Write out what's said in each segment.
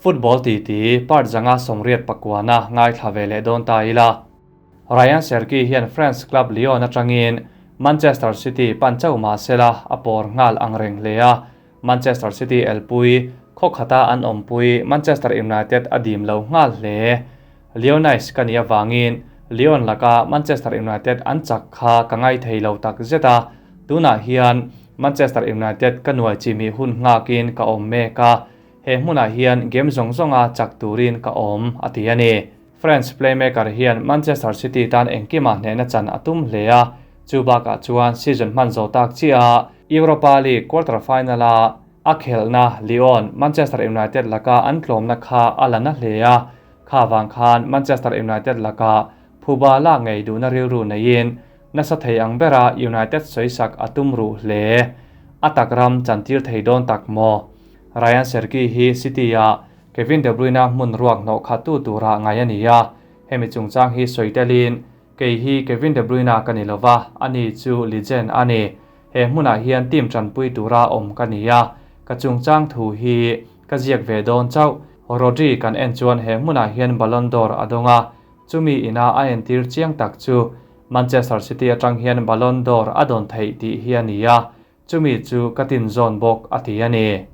Football titi part 589-na ngaithla ve leh dawn ta ila. Rayan Cherki hian France club Lyon atangin Manchester City pan chauh mah sela a pawr nghal ang reng hle a, Manchester City elpui, khaw khata an awmpui Manchester United a dim lo nghal hle. Lyonnais ka nih avangin Lyon laka Manchester United an chak kha ka ngai thei lo tak zet a, tunah hian Manchester United ka nuai chimih hun nghakin ka awm mek a, he hmunah hian game zawng zawnga chak turin ka awm, a ti a ni. French playmaker hian Manchester City tan engkimah hnehna chan a tum hle a, chu bakah chuan season hman zo tak chiah a Europa League quarter final-a a khelhna Lyon, Manchester United laka an tlawmna kha a la na hle a, kha vang khan Manchester United laka phuba lak ngei duhna rilru neiin nasa thei ang bera United sawisak a tum ruh hle. A tak ram chantir thei dawn tak maw? Rayan Cherki hi City-ah Kevin De Bruyne hmun ruak hnawh khat tu tura ngai a ni a, hemi chungchang hi sawi telin, Kei hi Kevin De Bruyne ka ni lova, ani chu legend a ni. He hmunah hian team tanpui tura awm ka ni a, ka chungchang thu hi ka ziak ve dawn chauh. Rodri kan en chuan he hmunah hian Ballon d'Or a dawng a, chumi ina a entir chiang tak chu Manchester City atang hian Ballon d'Or a dawn theih tih hi a ni a, Chumi chu ka tin zawn bawk a ti a ni.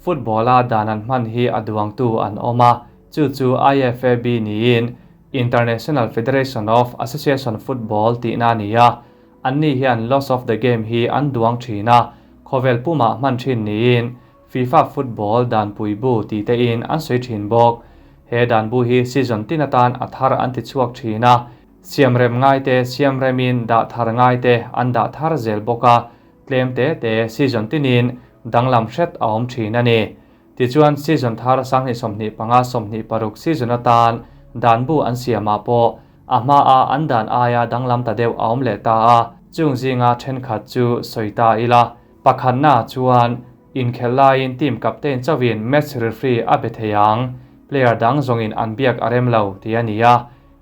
Football-a dan an hman hi a duangtu an awm a, chu chu IFAB niin International Federation of Association Football tihna a ni a. Anni hian Laws of the Game hi an duang thin a, khawvel pumah hman thin niin FIFA Football danpui bu tih tein an sawi thin bawk. He danbu hi season tin atan a thar an ti chhuak thin a, Siamrem ngaite siamremin dah thar ngaite an dah thar zel bawk a, tlem te te season tinin danglam hret a awm thin a ni. Tichuan season thar 2025 26 season atan danbu an siamah pawh a hmaa an dan aia danglam ta deuh a awm leh ta a, chung zinga thenkhat chu sawi ta ila. Pakhatna chuan inkhelh laiin team captain chauhin match referee a be thei ang, player dang zawngin an biak a rem lo tih a ni a.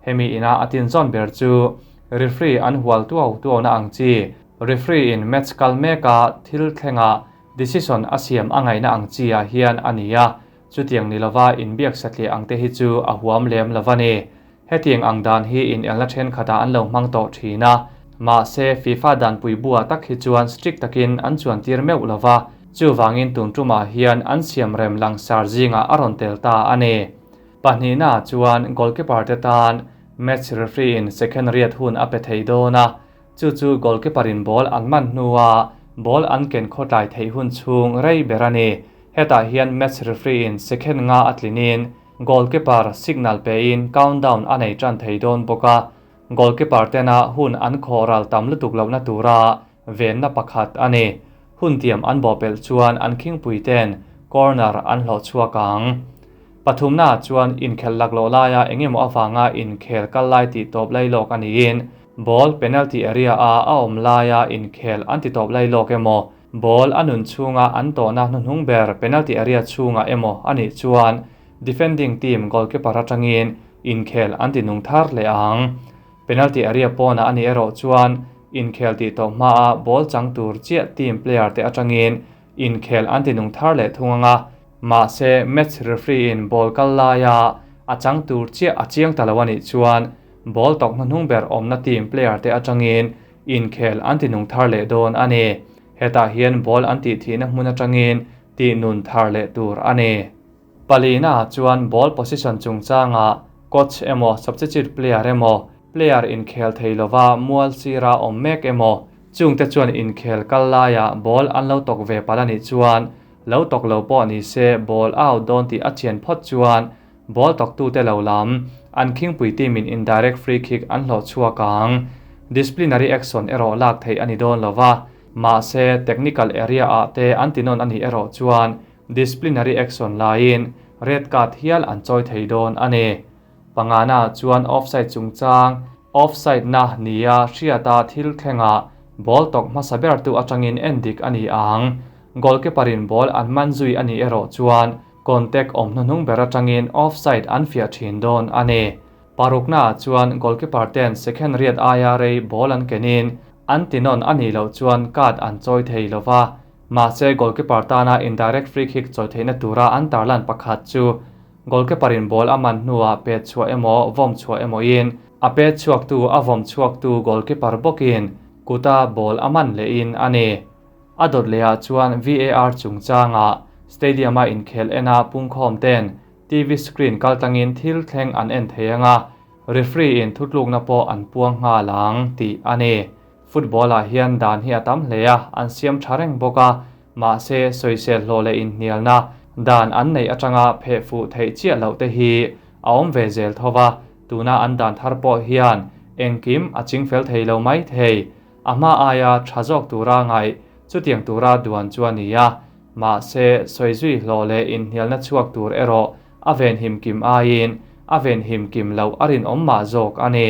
Hemi ina a tinzawn ber chu referee an hual tuau tuauna ang chi, referee in match kal meka thil thlenga decision a siam a ngaihna ang chi ah hian a ni a, chutiang ni lova inbiak satliah ang te hi chu a huam lem lo a ni. Hetiang ang dan hi inelna thenkhatah an lo hmang tawh thin a, mahse FIFA danpui buah tak hi chuan strict takin an chuantir meuh lova, chuvangin tun tumah hian an siamrem langsar zingah a rawn tel ta a ni. Pahnihna chuan goalkeeper te tan match referee in second riat hun a pe thei dawn a, chu chu goalkeeper in ball an man hnua ball an ken khawtlai theih hun chhung rei ber a ni. Hetah hian match referee in second nga a tlinin goalkeeper signal pein countdown a nei tan thei dawn bawk a, goalkeeper tena hun an khawh ral tam lutuk lohna tura venna pakhat a ni. Hun tiam an bawhpelh chuan an khingpui ten corner an hlawh chhuak ang. Pathumna chuan inkhelh laklawh laia engemaw avanga inkhel kal lai tih tawp lai lawk a niin, ball penalty area a a awm laia inkhel an ti tawp lai lawk emaw, ball a nun chhunga an tawhna hnuhnung ber penalty area chhungah emaw a nih chuan defending team goalkeeper atangin inkhel an ti nung thar leh ang. Penalty area pawnah a nih erawh chuan inkhel tih tawp hmaa ball chang tur chiah team player te atangin inkhel an ti nung thar leh thung anga, mahse match referee in ball kal laia a chang tur chiah a chiang ta lo a nih chuan ball tawk hnuhnung ber awmna team player te atangin inkhel an ti nung thar leh dawn a ni. Hetah hian ball an tih thihna hmun atangin tih nun thar leh tur a ni. Palina chuan ball position chungchangah coach emaw substitute player emaw player inkhel thei lova mual sira awm mek emaw chungte chuan inkhel kal laiah ball an lo tawk ve palh a nih chuan lo tawk lo pawh ni se ball a out dawn tih a chian phawt chuan ball tawktute lo lam an khingpui team in indirect free kick an hlawh chhuak ang. Disciplinary action erawh lak theih a ni dawn lova, mahse technical area ah te an ti nawn a nih erawh chuan disciplinary action laiin red card hial an chawi thei dawn a ni. Pangana chuan offside chungchang, offside na nia hriata thil thlengah ball tawk hmasa ber tu atangin en dik a ni ang. Goalkeeper in ball an man zui a nih erawh chuan contact awm hnuhnung ber atangin offside an fiah thin dawn a ni. Parukna chuan goalkeeper ten second riat aia rei ball an kenin an ti nawn a nih loh chuan card an chawi thei lova. Mahse goalkeeper tana indirect free kick chawi theihna tura an tarlan pakhat chu goalkeeper in ball a man hnuah pet chhuah emaw vawm chhuah emaw in a pet chhuaktu a vawm chhuaktu goalkeeper bawkin kuta ball a man lehin a ni. A dawt lehah chuan VAR chungchangah stadium-a inkhel ena pungkhawm ten TV screen kaltlangin thil thleng an en thei anga referee in thutlukna pawh an puang nghal ang tih a ni. Football ah hian dan hi a tam hle a, an siam tha reng bawk a, mahse sawisel hlawh leh inhnialna dan an neih atanga pheh fuh theih chiah loh te hi a awm ve zel tho va, tuna an dan thar pawh hian engkim a chingfel thei lo mai thei. A hma aia tha zawk tura ngaih chutiang tura duan chu a ni a, mahse sawizui hlawh leh inhnialna chhuak tur erawh a venhim kim aiin a venhim kim loh a rinawm mah zawk a ni.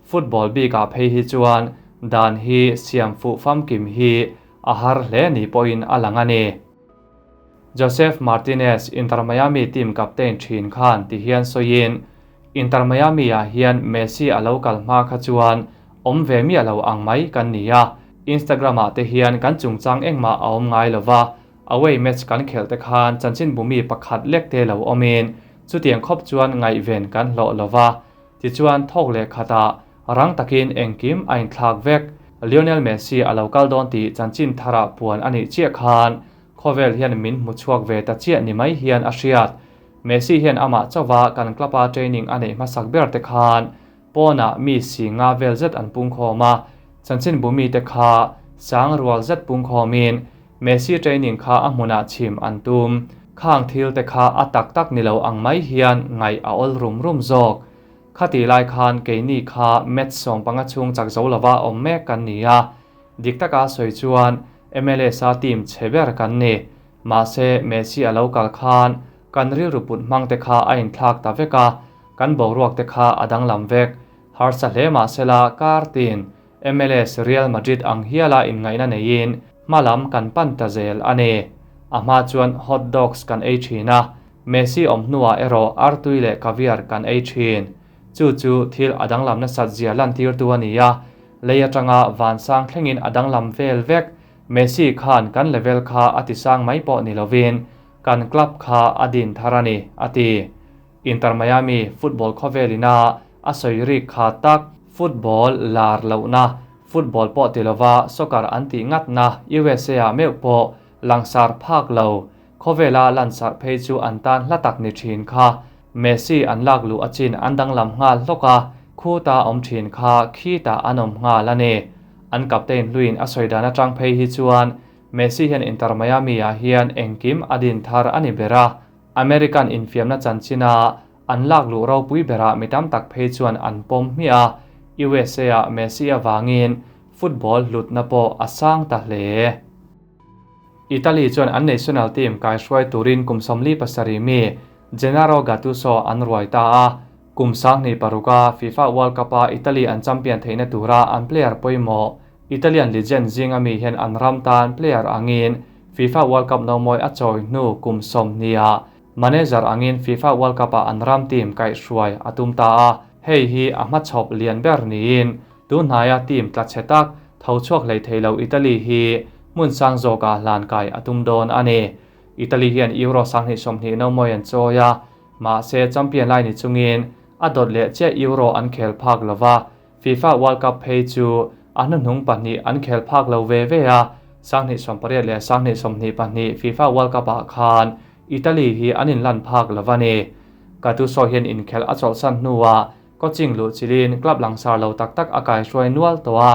Football bikah phei hi chuan dan hi siam fuh famkim hi a har hle ni pawhin a lang a ni. Josef Martinez, Inter Miami team captain thin khan ti hian sawiin, Inter Miami-ah hian Messi a lo kal hma kha chuan awm ve miah lo ang mai kan ni a, Instagram-ah te hian kan chungchang engmah a awm ngai lo va, away match kan khelh te khan chanchinbumi pakhat lek te lo awmin chutiang khawp chuan ngaihven kan hlawh lo va, Tichuan thawk leh khatah rang takin engkim a inthlak vek. Lionel Messi a lo kal dawn tih chanchin tharah puan a nih chiah khan khawvel hian min hmu chhuak ve ta chiah ni mai hian a hriat. Messi hian amah chauva kan club-a training a neih hmasak ber te khan pawnah mi si nga vel zet an pungkhawm a, chanchin bu mite kha sang rual zet pungkhawmin Messi training kha a hmunah chhim an tum. Khang thil te kha a tak tak ni lo ang mai hian ngaih a awl rum rum zawk. Khatih lai khan keini kha match 15 chhung chak zo lova awm mek kan ni a. Dik taka sawi chuan MLS-a team chhe ber kan ni. Mahse Messi a lo kal khan kan rilru put hmang te kha a inthlak ta vek a, kan boruak te kha a danglam vek. Harsa hle mahsela kar tin MLS Real Madrid ang hiala inngaihna neiin hma lam kan pan ta zel a ni. A hma chuan hot dogs kan ei thin a, Messi awm hnuah erawh artui leh caviar kan ei thin. Chu chu thil a danglam nasat zia lantirtu a ni a, lei atanga vansang thlengin a danglam vel vek. Messi khan kan level kha a tisang mai pawh ni lovin kan club kha a din thar a ni, a ti. Inter Miami football khawvelina a sawi rik kha tak football lar lohna, football pawh ti lova soccer an tih ngatna USA ah meuh pawh langsar phak lo, khawvela lansarh phei chu an tan hla tak ni thin kha. Messi an lak luh a chin an danglam nghal hlawk a, khuta awm thin kha khitah an awm nghal a ni. An captain hluin a sawi dan atang phei hi chuan Messi hian Inter Miami ah hian engkim a din thar a ni ber a, American infiamna chanchina an lak luh ropui berah mi tam tak phei chuan an pawm hmiah a, USA-ah Messi avangin football hlutna pawh a sang ta hle. Italy chuan an national team kaihruai turin kum 47 mi Gennaro Gattuso an ruai ta a, kum 26a FIFA World Cup-a Italy an champion theihna tura an player pawimawh Italian legend zinga mi hian an ram tan player angin FIFA World Cup nomawi a chawi hnu kum 20ah manager angin FIFA World Cup-ah an ram team kaihhruai a tum ta a, hei hi a hmachhawp lian ber niin tunhnaia team tla chhe tak tho chhuak hlei thei lo Italy hi hmun sang zawkah hlan kai a tum dawn a ni. Italy hian Euro 2020 nomawi an chawi a, mahse champion lai ni chungin a dawt leh chiah Euro an khel phak lova, FIFA World Cup phei chu a hnuhnung pahnih an khel phak lo ve ve a, 2018 leh 2022 FIFA World Cup-ah khan Italy hi an inlan phak lo a ni. Gattuso hian inkhelh a chawlhsan hnuah coaching luh chilin club langsar lo tak tak a kaihruai nual tawh a,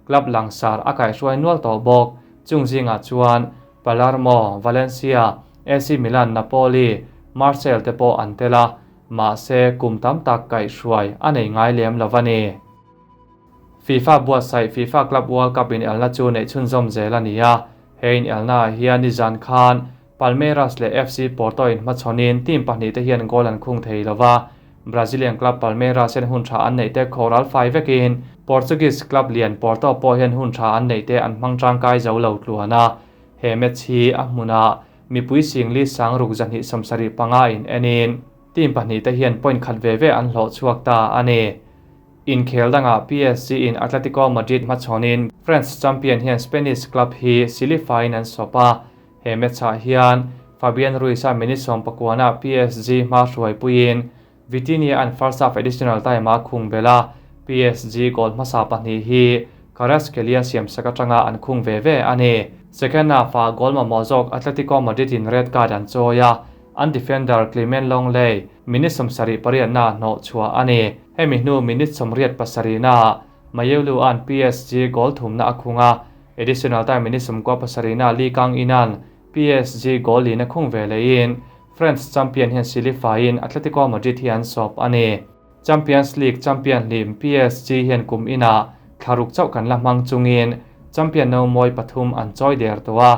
club langsar a kaihruai nual tawh bawk. Chung zingah chuan Palermo, Valencia, AC Milan, Napoli, Marseille te pawh an tel a, Mahse, kum tam tak kaihhruai a nei ngai lem lo a ni. FIFA buatsaih FIFA Club World Cup inelna chu neih chhunzawm zel a ni a, he inelnaah hian nizan khan Palmeiras leh FC Porto inhmachhawnin team pahnihte hian goal an khung thei lo va, Brazilian club Palmeiras hian hun tha an neihte khawral fai vekin Portuguese club lian Porto pawh hian hun tha an neihte an hmang tangkai zo lo tluan a, he match hi a hmunah Mipui singli sangruk 275 in enin team pahnih te hian point khat ve ve an hlawh chhuak ta a ni. Inkhel dangah PSG in Atletico Madrid hmachhawnin France champion hian Spanish club hi silifaiin an sawp a, he match-ah hian Fabian Ruiz-a minute sawmpakuanah PSG hma hruaipuiin Vitinha an first half additional time-ah khung belh a, PSG goal hmasa pahnih hi Kvaratskhelia siamsak atanga an khung ve ve a ni. Second half-ah goal mamawh zawk Atletico Madrid in red card an chawi a, An defender Clement Longley minute 78 na hnawh chhuah a ni. Hemi hnu minute 87 na Mayulu-a'n PSG goal thumna a khung a, additional time minute 97 na Lee Kang-in-a'n PSG goal lin a khung ve lehin French champion hian silifaiin Atletico Madrid hi an sawp a ni. Champions League champion hlim PSG hian kum inah thlaruk chauh kan la hmang chungin champion no mawi pathum an chawi der tawh a,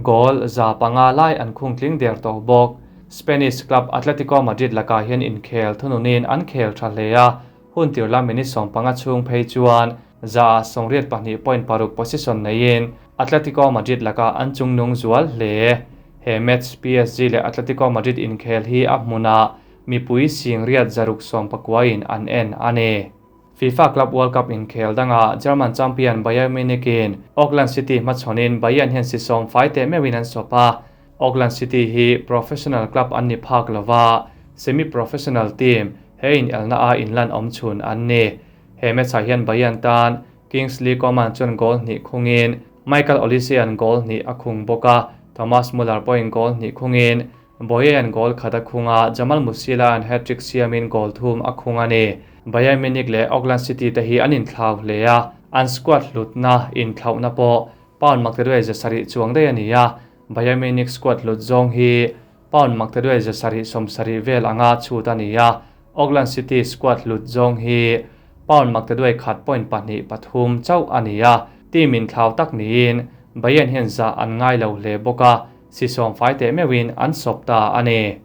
goal 500 lai an khung tling der tawh bawk. Spanish club Atletico Madrid lakah hian inkhel thununin an khel tha hle a, hun tir la minute 15 chhung phei chuan 82.6% possession neiin Atletico Madrid lakah an chungnung zual hle. He match PSG leh Atletico Madrid inkhel hi a hmunah mipui 690,000 in an en a ni. FIFA Club World Cup inkhel dangah German champion Bayern Munich in Auckland City hmachhawnin Bayern hian si sawm fai teh meuhin an sawp a. Auckland City hi professional club an ni phak lova, semi-professional team he in elna a inlan awm chhun an ni. He match-ah hian Bayern tan Kingsley Coman chuan goal hnih khungin Michael Olise an goal hnih a khung bawk a, Thomas Muller pawhin goal hnih khungin Boye an goal khat a khung a, Jamal Musiala an hat-trick siamin goal thum a khung a ni. Bayern Munich leh Auckland City te hi an inthlau hle a, an squad hlutna inthlauhna pawh pound 700 chuang daih a ni a, Bayern Munich squad hlut zawng hi pound 770 vel anga chhut a ni a, Auckland City squad hlut zawng hi pound 1.23 chauh a ni a, team inthlau tak niin Bayern hian zah an ngai lo hle bawk a, si sawm fai teh meuhin an sawp ta a ni.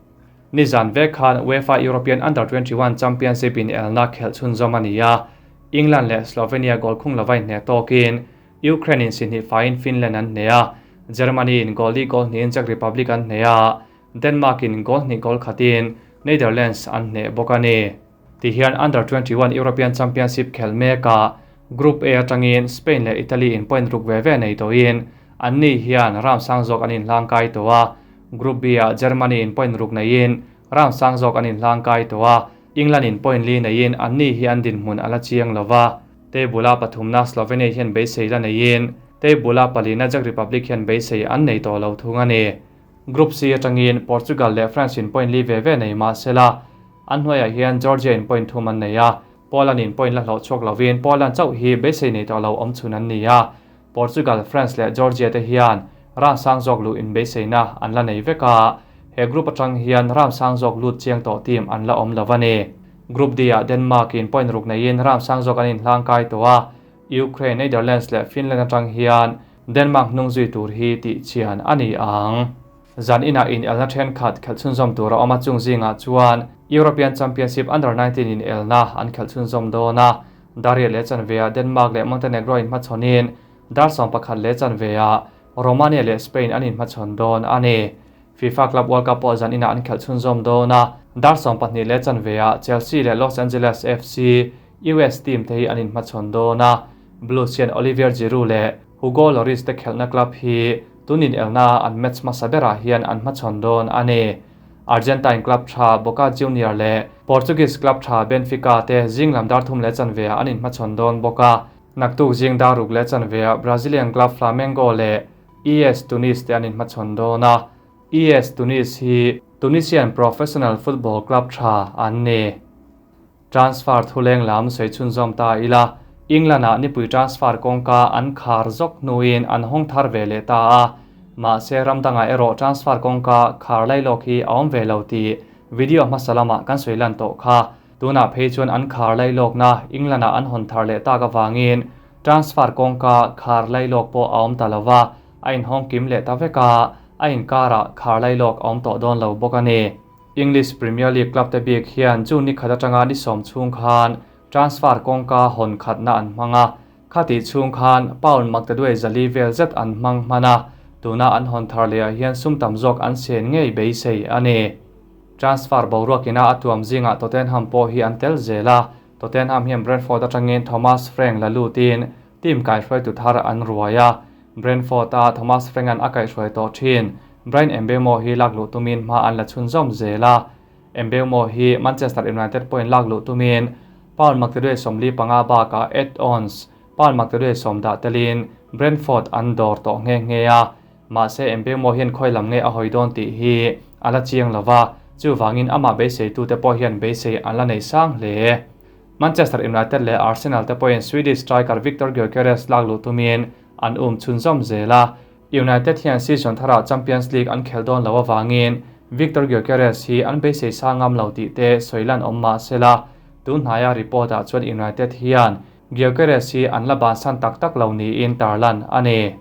Nizan vek khan UEFA European Under-21 Championship in elna khelh chhunzawm a ni a, England leh Slovenia goal khung lova inhne tawkin Ukraine in si hnih faiin Finland an hne a, Germany in goal li goal hnihin Czech Republic an hne a, Denmark in goal hnih goal khatin Netherlands an hne bawk a ni. Tihian Under-21 European Championship khel mekah Group A atangin Spain leh Italy in point ruk ve ve nei tawhin an ni hian round sang zawk an inhlang kai tawh a, Group B ah Germany in point ruk neiin round sang zawk an inhlang kai tawh a, England in point li neiin an ni hi an dinhmun a la chiang lova. Table a pathumna Slovenia hian beisei la neiin table a palina Czech Republic hian beisei an nei tawh lo thung a ni. Group C atangin Portugal leh France in point li ve ve nei mah sela an hnuaiah hian Georgia in point thum an nei a, Poland in point la hlawh chhuak lovin Poland chauh hi beisei nei tawh lo awm chhun an ni a, Portugal, France leh Georgia te hian round sang zawk luh in beiseina an la nei vek a, he group atang hian round sang zawk lut chiang tawh team an la awm lo a ni. Group D ah Denmark in point ruk neiin round sang zawk an inhlang kai tawh a, Ukraine, Netherlands leh Finland atang hian Denmark hnung zui tur hi tih chian a ni ang. Zan inah in elna thenkhat khelh chhunzawm tur a awm a, chung zingah chuan European Championship Under-19 in elna an khelh chhunzawm dawn a, dar riat leh chanve ah Denmark leh Montenegro in hmachhawnin dar 11 leh chanve ah Romania leh Spain an inhmachhawn dawn a ni. FIFA Club World Cup pawh zan inah an khelh chhunzawm dawn a, dar 12 leh chanve ah Chelsea leh Los Angeles FC US team te hi an inhmachhawn dawn a, Blues hian Olivier Giroud leh Hugo Lloris te khelhna club hi tunin elna an match hmasa berah hian an hmachhawn dawn a ni. Argentine club tha Boca Junior leh Portuguese club tha Benfica te zinglam dar 3 leh chanve ah an inhmachhawn dawn bawk a, naktuk zing dar 6 leh chanve ah Brazilian club Flamengo leh ES Tunis te an inhmachhawn dawn a, ES Tunis hi Tunisian professional football club tha an ni. Transfer thuleng lam sei chhunzawm ta ila, England ah nipui transfer kawngka an khar zawk hnuin an hawng thar ve leh ta a, mahse ramdangah erawh transfer kawngka khar lailawk hi a awm ve lo tih video hmasa lamah kan sawi lan tawh kha. Tunah phei chuan an khar lailawkna England ah an hawn thar leh tak avangin transfer kawngka khar lailawk pawh a awm ta lova, a inhawng kim leh ta vek a, a inkarah khar lailawk a awm tawh dawn lo bawk a ni. English Premier League club te bik hian June ni khat atanga ni 10 chhung khan transfer kawngka hawn khatna an hmang a, khati chhung khan pound 400 vel zet an hmang hman a, tuna an hawn thar lehah hian sum tam zawk an sen ngei beisei a ni. Transfer boruakina a tuam zingah Tottenham pawh hi an tel zel a, Tottenham hian Brentford atangin Thomas Frank la lutin team kaihruaitu thar an ruai a. Brentford a Thomas Frank-a'n a kaihhruai tawh thin Bryan Mbeumo hi lak luh tumin hma an la chhunzawm zel a. Mbeumo hi Manchester United pawhin lak luh tumin pound maktaduai 45 bakah add-ons pound maktaduai 10 dah telin Brentford an dawr tawh nghe nghe a. Mahse Mbeumo hian khawi lam nge a hawi dawn tih hi a la chiang lo va, chuvangin amah beiseitute pawh hian beisei an la nei sang hle. Manchester United leh Arsenal te pawhin Swedish striker Viktor Gyokeres lak luh tumin an um chhunzawm zel a. United hian season tharah Champions League an khelh dawn loh avangin Viktor Gyokeres hi an beisei sang ngam lo tih te sawi lan awm mah se la, tun hnaia report ah chuan United hian Gyokeres hi an la bansan tak tak lo niin tarlan a ni.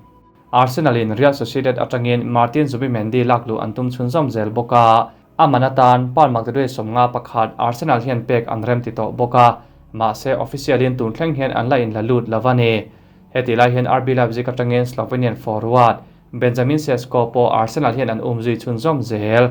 Arsenal in Real Sociedad atangin Martin Zubimendi lak luh an tum chhunzawm zel bawk a, a man atan pound maktaduai 51 Arsenal hian pek an rem ti tawh bawk a, mahse official in tun thleng hian an la inla lut lo a ni. Heti lai hian RB Leipzig atangin Slovenian forward Benjamin Sesko pawh Arsenal hian an um zui chhunzawm zel.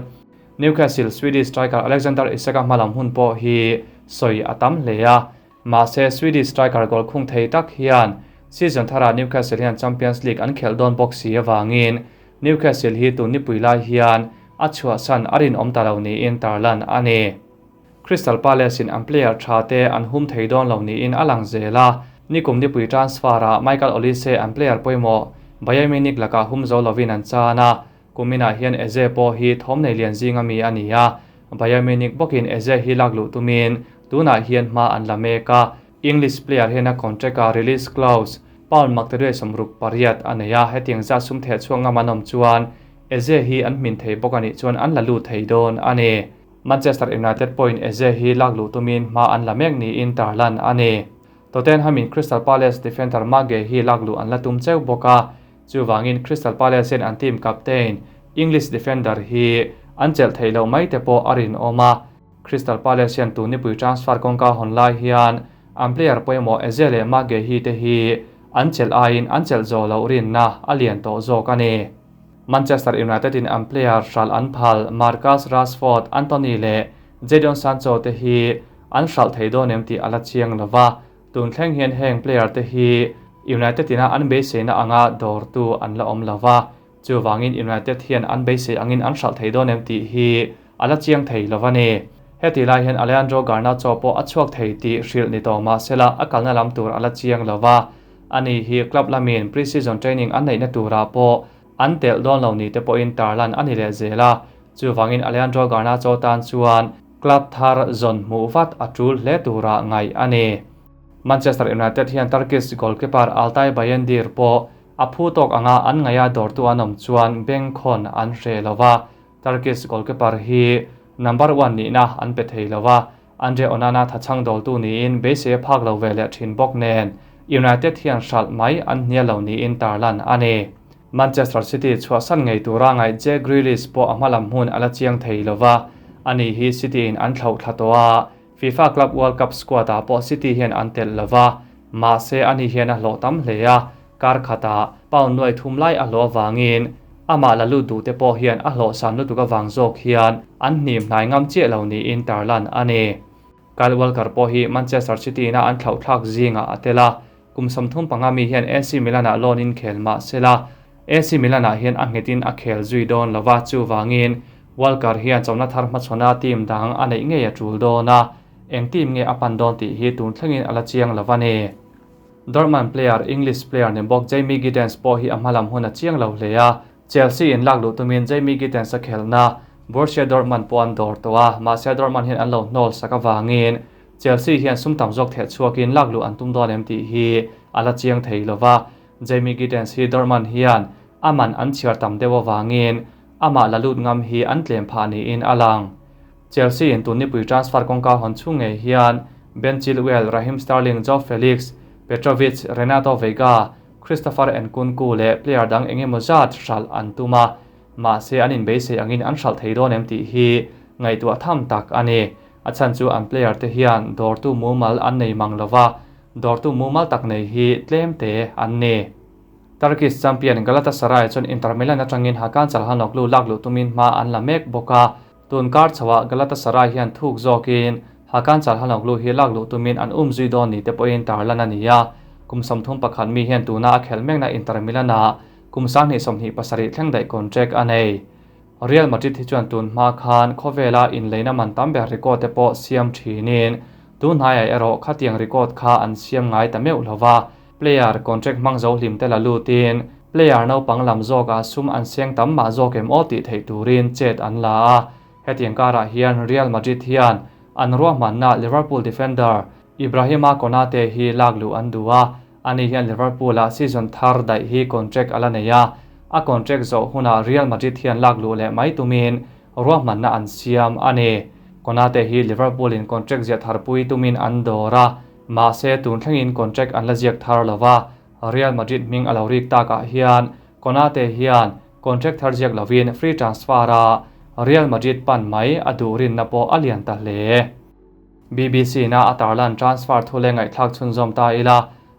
Newcastle Swedish striker Alexander Isak-a hmalam hun pawh hi sawi a tam hle a, mahse Swedish striker goal khung thei tak hian season tharah Newcastle hian Champions League an khelh dawn bawk si avangin Newcastle hi tun nipui lai hian a chhuahsan a rinawm ta lo niin tarlan a ni. Crystal Palace in an player tha te an hum thei dawn lo niin a lang zel a, nikum nipui transfer ah Michael Olise an player pawimawh Bayern Munich lakah hum zo lovin an chan a, kuminah hian Eze pawh hi thawm nei lian zinga mi a ni a, Bayern Munich bawkin Eze hi lak luh tumin tunah hian hma an la mek a, English player hian a contract a release clause pound maktaduai 68 a nei a, hetiang zat sum theh chhuak ngam an awm chuan Eze hi an hmin thei bawk a nih chuan an la lut thei dawn a ni. Manchester United pawhin Eze hi lak luh tumin hma an la mek niin tarlan a ni. Tottenham in Crystal Palace defender Marc Guehi lak luh an la tum cheu bawk a, chuvangin Crystal Palace hian an team captain English defender hi an chelh theih loh mai te pawh a rinawm a. Crystal Palace hian tun nipui transfer kawngka hawn lai hian an player pawimawh Eze leh Marc Guehi te hi an chelh aiin an chelh zawh loh rinna a lian tawh zawk a ni. Manchester United in an player hralh an phal Marcus Rashford, Antony leh Jadon Sancho te hi an hralh thei dawn em tih a la chiang lo va, tun thleng hian heng player te hi United ina an beiseina anga dawrtu an la awm lo va, chuvangin United hian an beisei angin an hralh thei dawn em tih hi a la chiang thei lo a ni. Heti lai hian Alejandro Garnacho pawh a chhuak thei tih hrilh ni tawh mah sela a kalna lam tur a la chiang lo va, ani hi club lamin pre-season training an neihna turah pawh an telh dawn lo ni te pawhin tarlan a ni leh zel a, chuvangin Alejandro Garnacho tan chuan club thar zawn hmuh vat a tul hle turah ngaih a ni. Manchester United hian Turkish goalkeeper Altay Bayindir pawh a phu tawk anga an ngaih a dawrtu an awm chuan bengkhawn an hreh lo va, Turkish goalkeeper hi number one nihna an pe thei lo va, Andre Onana thachhang dawltu niin beisei a phak lo ve leh thin bawk nen United hian hralh mai an hnial lo niin tarlan a ni. Manchester City chhuahsan ngei tura ngaih Jack Grealish pawh a hmalam hmun a la chiang thei lo va, ani hi City in an thlauh thla tawh a, FIFA Club World Cup squad ah pawh City hian an telh lo va, mahse ani hian a hlawh tam hle a, kar khatah pound nuai thum lai a hlawh avangin amah la lut duh te pawh hian a hlawh san lutuk avang zawk hian an hnim hnai ngam chiah lo niin tarlan a ni. Kyle Walker pawh hi Manchester City ina an thlauh thlak zingah a tel a, kum 35 mi hian AC Milan ah loan in khel mah se la, AC Milan ah hian a nghetin a khel zui dawn lo va, chuvangin Walker hian chawmna thar hmachhawna team dang a neih ngei a tul dawn a, eng team nge a pan dawn tih hi tun thlengin a la chiang lo a ni. Dortmund player English player ni bawk Jamie Gittens pawh hi a hmalam hun a chiang lo hle a, Chelsea in lak luh tumin Jamie Gittens a khelhna Borussia Dortmund pawh an dawr tawh a, mahse Dortmund hian an lo hnawl sak avangin Chelsea hian sum tam zawk theh chhuakin lak luh an tum dawn em tih hi a la chiang thei lo va, Jamie Gittens hi Dortmund hian a man an chhiar tam deuh avangin amah la lut ngam hi an tlem phah niin a lang. Chelsea in tun nipui transfer kawngka hawn chhung ngei hian Ben Chilwell, Raheem Sterling, Joao Felix, Petrovic, Renato Veiga, Christopher Nkunku leh player dang eng emaw zat hralh an tum a, mahse an inbeisei angin an hralh thei dawn em tih hi ngaihtuah tham tak a ni. A chhan chu an player te hian dawrtu mumal an nei mang lo va, dawrtu mumal tak nei hi tlem te an ni. Turkish champion Galatasaray chuan Inter Milan atangin Hakan Calhanoglu lak luh tumin hma an la mek bawk a, tun kar chhoah Galatasaray hian thuk zawkin Hakan Calhanoglu hi lak luh tumin an um zui dawn ni te pawhin tarlan a ni a. Kum 31 mi hian tuna a khelh mekna Inter Milan-ah kum 2027 thleng daih contract a nei. Real Madrid hi chuan tun hma khan khawvela inleina man tam ber record te pawh siam thinin tun hnaiah erawh khatiang record kha an siam ngai ta meuh lova. Player contract hmang zo hlim te la lutin player naupang lam zawkah sum an seng tam mah zawk em aw tih theih turin chet an la a. Hetiang karah hian Real Madrid hian an ruahmanna Liverpool defender Ibrahima Konate hi lak luh an duh a, ani hian Liverpool-ah season thar daih hi contract a la nei a, a contract zawh hunah Real Madrid hian lak luh leh mai tumin ruahmanna an siam a ni. Konate hi Liverpool-in contract ziah tharpui tumin an dawr a, mahse tun thlengin contract an la ziak thar lo va, Real Madrid hming a lo rik takah hian Konate hian contract thar ziak lovin free transfer-a Real Madrid pan mai a duh rinna pawh a lian ta hle. BBC na a tarlan transfer thu leh ngaihthlak chhunzawm ta ila,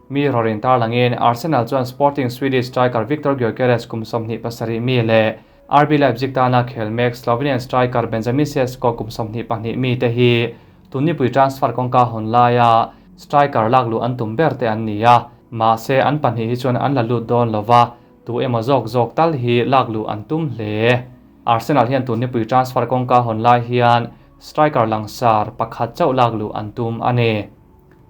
mi rawrin tarlangin Arsenal chuan Sporting Swedish striker Viktor Gyokeres kum 27 mi leh RB Leipzig tana khel mek Slovenian striker Benjamin Sesko kum 22 mi te hi tunipui transfer kawngka hawn laia striker lak luh an tum ber te an ni a, mahse an pahnih hi chuan an la lut dawn lova, tu emaw zawk zawk tal hi lak luh an tum hle. Arsenal hian tunipui transfer kawngka hawn lai hian striker langsar pakhat chauh lak luh an tum a ni.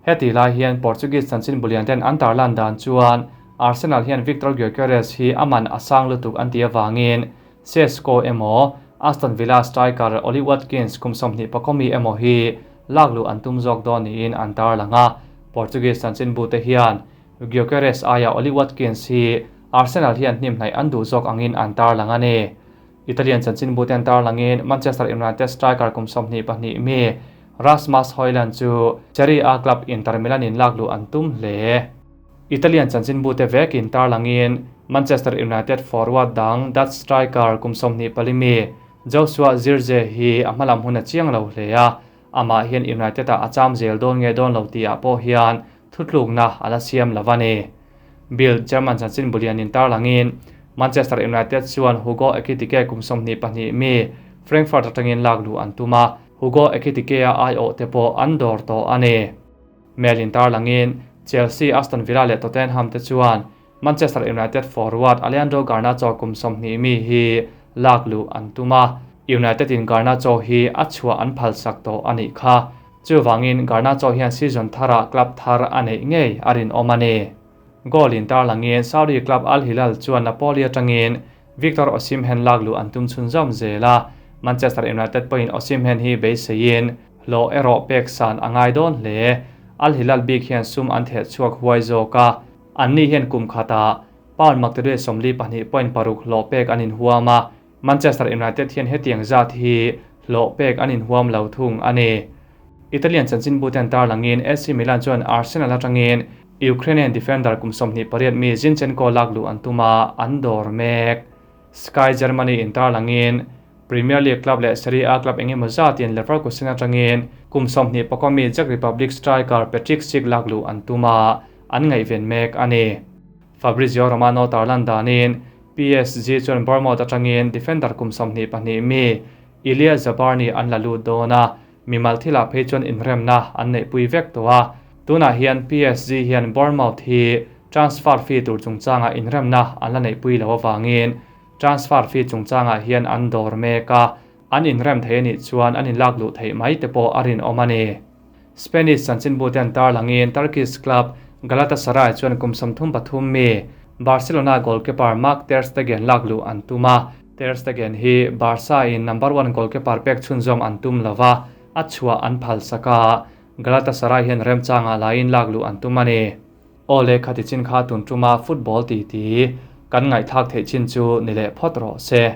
Heti lai hian Portuguese chanchin bulian ten an tarlan dan chuan Arsenal hian Viktor Gyokeres hi aman a sang lutuk an ti awangin Sesko emaw Aston Villa striker Ollie Watkins kum 24 mi emaw hi lak luh an tum zawk dawn niin an tarlang a. Portuguese chanchin bu te hian Gyokeres aia Ollie Watkins hi Arsenal hian hnim hnaih an duh zawk angin an tarlang a ni. Italian chanchin bu ten tarlangin Manchester United striker kum 22 mi Rasmus Højlund chu Serie A club Inter Milan in lak luh an tum hle. Italian chanchin bu te vekin tarlangin Manchester United forward dang Dutch striker kum 24 mi Joshua Zirkzee hi a hmalam hun a chiang lo hle a, amah hian United a acham zel dawn nge dawn lo tih ah pawh hian thutlukna a la siam lo a ni. Bild German chanchin bulian in tarlangin Manchester United chuan Hugo Ekitike kum 22 mi Frankfurt atangin lak luh an tum a, Hugo Ekitike a ai awh te pawh an dawr tawh a ni. Mail in tarlangin Chelsea, Aston Villa leh Tottenham te chuan Manchester United forward Alejandro Garnacho kum 20 mi hi lak luh an tum a, United in Garnacho hi a chhuah an phal sak tawh a nih kha. Chuwangin Garnacho hian season thara club thar a neih ngei a rin awm a ni. Goal in tarlangin Saudi club Al Hilal chuan Napoli atangin Victor Osimhen lak luh an tum chhunzawm zel a, Manchester United pawhin Osimhen hi beiseiin hlawh erawh pek san a ngai dawn hle. Al Hilal bik hian sum an theh chhuak huai zawk a, an ni hian kum khatah pound maktaduai 42.6 hlawh pek an inhuam a, Manchester United hian hetiang zat hi hlawh pek an inhuam lo thung a ni. Italian chanchin bu ten tarlangin AC Milan chuan Arsenal atangin Ukrainian defender kum 28 mi Zinchenko lak luh an tum a, an dawr mek. Sky Germany in tarlangin Premier League club leh Serie A club engemaw zatin Leverkusen atangin kum 24 mi Czech Republic striker Patrik Schick lak luh an tum a, an ngaihven mek a ni. Fabrizio Romano tarlan danin PSG chuan Bournemouth atangin defender kum 22 mi Ilya Zabarny an la lut dawn a, mimal thilah phei chuan inremna an neih pui vek tawh a. Tunah hian PSG hian Bournemouth hi transfer fee tur chungchanga inremna an la neih pui lo awangin transfer fee chungchangah hian an dawr mek a, an inrem thei anih chuan an inlak luh theih mai te pawh a rin awm a ni. Spanish chanchin bu ten tarlangin Turkish club Galatasaray chuan kum 33 mi Barcelona goalkeeper Marc ter Stegen lak luh an tum a. Ter Stegen hi Barca in number 1 goalkeeper pek chhunzawm an tum lova, a chhuah an phal saka Galatasaray hian remchanga lain lak luh an tum a ni. Ole khati chin kha tun tuma football ti ti kan ngaihthlak theih chin chu ni leh phawt rawh se.